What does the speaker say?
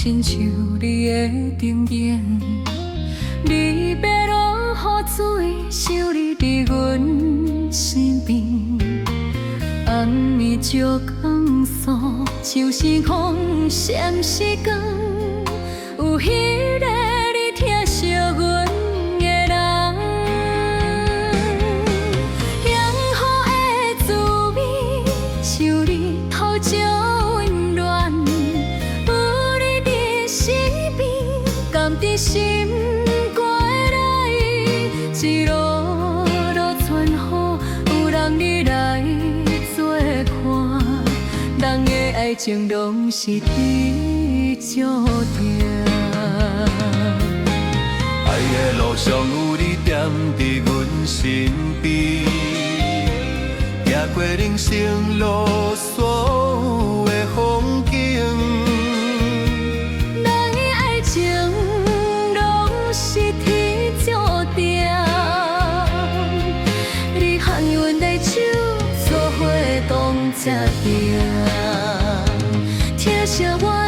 親像你的燈影。離別落雨水，想你佇阮身邊。暗暝石光素，像是風閃是光，有彼個你疼惜阮的人。幸福的滋味，像日頭照溫暖，有你佇身邊，甘佇心肝內，一路路傳好，有人你來做伴，人的愛情攏是天注定。愛的路上有你踮佇阮身邊，行過人生路所有的風景。人的愛情攏是天注定，你牽阮的手，做伙當這定，疼惜我。